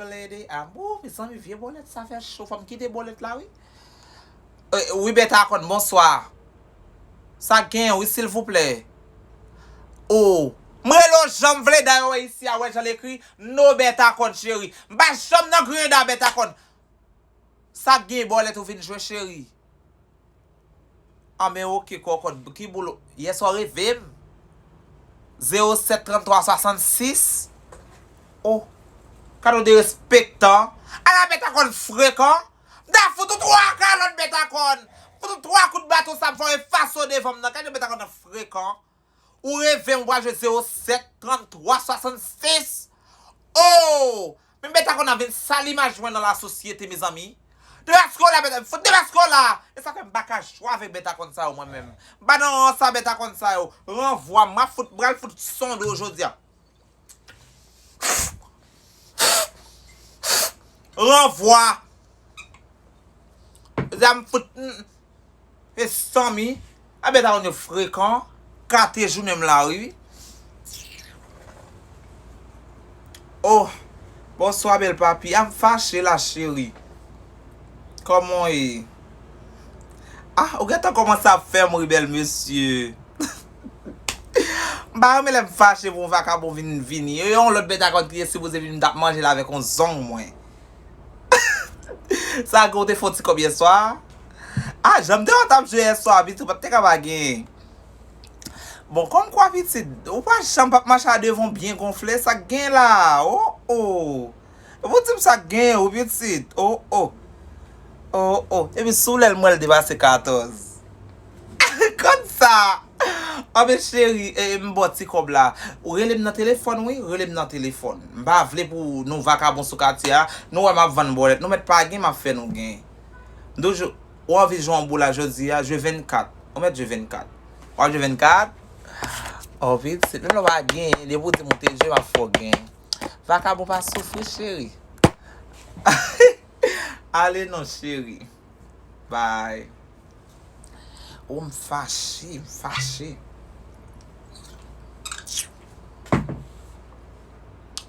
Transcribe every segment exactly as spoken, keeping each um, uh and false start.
Lady, ah, wou, mezanmi, vye bòlèt sa fè cho. Fò m kite bòlèt la, wi. Eh, wi, Bètakòn, bonswa. Sa k genyen, wi, silvouplè? O, m rele w jan m vle, dayè w wè isi a, wè jan l ekri, no Bètakòn, cheri. M pa janm nan griyen da Bètakòn. Sa k genyen, bòlèt ou vin jwe, cheri? Anben, oke, kòkòt, ki boul, yèswa w reve m? Zewo sèt trannntwa swasannsis. O, kado derespektan. Ala Bètakòn frekan. M ta fout ou twa kalòt Bètakòn. Fout ou twa kout baton sa m fè w efase w devan m nan. Kado Bètakòn nan frekan. Ou reve m, ou pral jwe zewo sèt trannntwa swasannsis. O! Men Bètakòn nan vin sal imaj mwen nan lasosyete, mezanmi. Depaske w la, Bètakòn, fout depaske w la. E sa fè m pa ka jwe avèk Bètakòn sa yo, mwen menm. M pa nan ran sa Bètakòn sa yo. Ranvwa, m ap fout, pral fout sonde w jodi a. Ranvwa. Jodi a m fout, mm, Mezanmi, a Bètakòn yo frekan, kate jounen m la, wi. Oh, bonswa, bèl papi. A m fache la, cheri. Kòman w ye? Ah, ou gentan kòmanse ap fè m ri, bèl mesye. M pa renmen lè m fache pou yon vakabon vin vini. E yon lòt Bètakòn ki te sipoze vin, m t ap manje l avèk yon zong mwen. Sa ke w te fè yon ti kòb yèswa? Ah, jan m te wè w t ap jwe yèswa, pitit, ou pa t te ka pa genyen. Bon, kòmkwa, pitit, ou pa janm p ap mache a devan w byen gonfle, sa k gen la? Oh, oh. Epi w di m sa k gen, wi, pitit. Oh, oh. Oh, oh. Epi sou lè l m wè l depase katòz. Konn sa. Anben, cheri, e, m ba w ti kòb la. Ou rele m nan telefòn, wi, rele m nan telefòn. M pa vle pou nou vakabon sou katye a. Nou wè m ap vann bòlèt. Nou mèt pa gen, m ap fè nou gen. M toujou, ou anvi jwe yon boul la jodi a, jwe vennkat. Ou mèt jwe vennkat. W ap jwe vennkat? Oh, pitit, menm lè w pa gen, depi w di m ou te jwe, m ap fè w gen. Vakabon pa soufri, cheri. Ale non, cheri. Bye. Oh, m fache, m fache.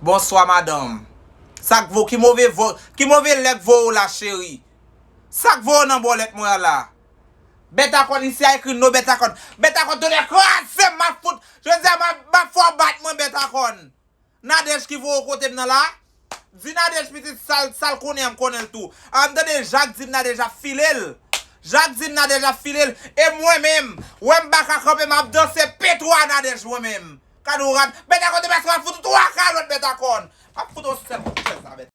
Bonswa, madanm. Sa k vo, ki move vo, ki move lè k voye w la, cheri? Sa k voye w nan bòlèt mwen an la? Bètakòn isi a ekri no Bètakòn. Bètakòn tonnè kraze m, m ap fout. Jodi a m ap, m ap fè w bat mwen, Bètakòn. Nadège ki voye w kote m nan la. Di Nadège pitit sa l, sa l konnen an, m konnen l tou. A, m tande Jak di m Nadège ap file l. Jak di m Nadège ap file l. E mwen menm, wè m pa ka kanpe, m ap danse petwa Nadège mwen menm. Kado rat. Bètakòn te pase, m ap fout ou twa kalòt Bètakòn. M ap fout ou sèl kout pye sa, Bètakòn.